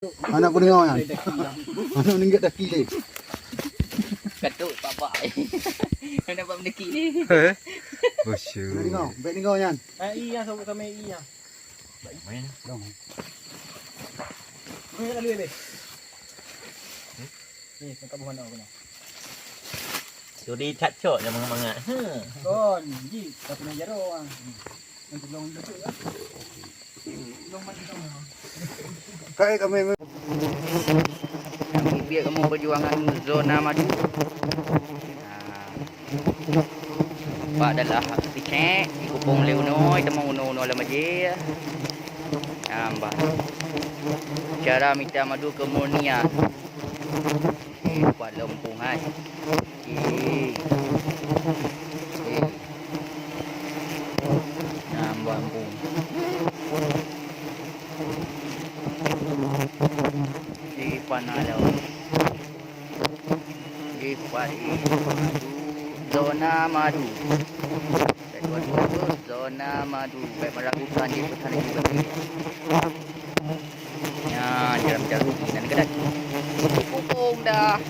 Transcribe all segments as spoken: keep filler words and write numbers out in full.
Anak peudeungoe nyan. Anak meuninggai daki deh. Katuk bak-bak. Anak bak meudeki ni. Eh? Bosyo. Bèk deungoe, bèk deungoe nyan. Ah, iya, sama, sama iya. Main. Dong. Ni lalu ni. Ni, tangkap buah nak kena. Suri that cok dah mangat-mangat. Ha. Kon, ji, tapi nak jaroe ah. Nanti long jatuh lah. Long mati long. Kae kami. Nyang biet kamoe peujuangan zona madu. Nah. Bak dalam picek, dikubong lé unoe, teuma unoe-unoe lam aje. Nah, bah. Cara mita madu kemurnian. Eh, kuat lom pung hai. Eh. Eh. Nambah pung. Di panalo. Di padi madu. Zona madu. Dua-dua tu zona madu. Baik meragukan di petani juga. Nyan, jalan-jalan nan ke daki. Pupung dah.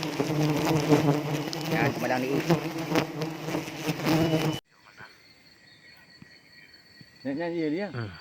Nyan, kemalang ni. Nak nyanyi dia. Hmm.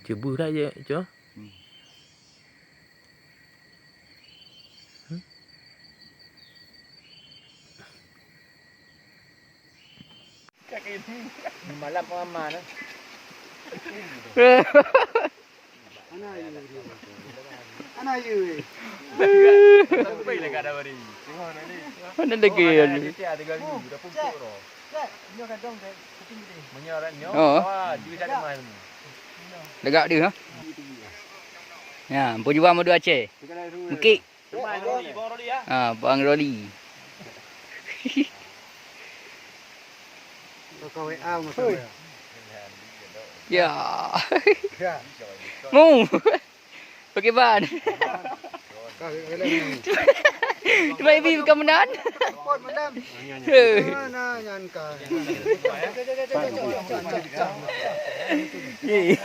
Cuba lah je, Cok. Hmm. Hmm? Malam pengamanan. Ana ayu dia. Ana ayu, eh. Mana lagi ayu? Meunyoe kadang deh, kucing gede. Meunyoe ran nyoe, oh. Wah, duit dah lemah ni. Lagak dia, ha? Ya, ampun juga madu Aceh. Mekik. Ha, Bang Roli. Kau W A masa. Ya. Ya. Mu. Pakai ban. Cuma ibi bukan menan. Pot menan. Mana nyan ka? Ye.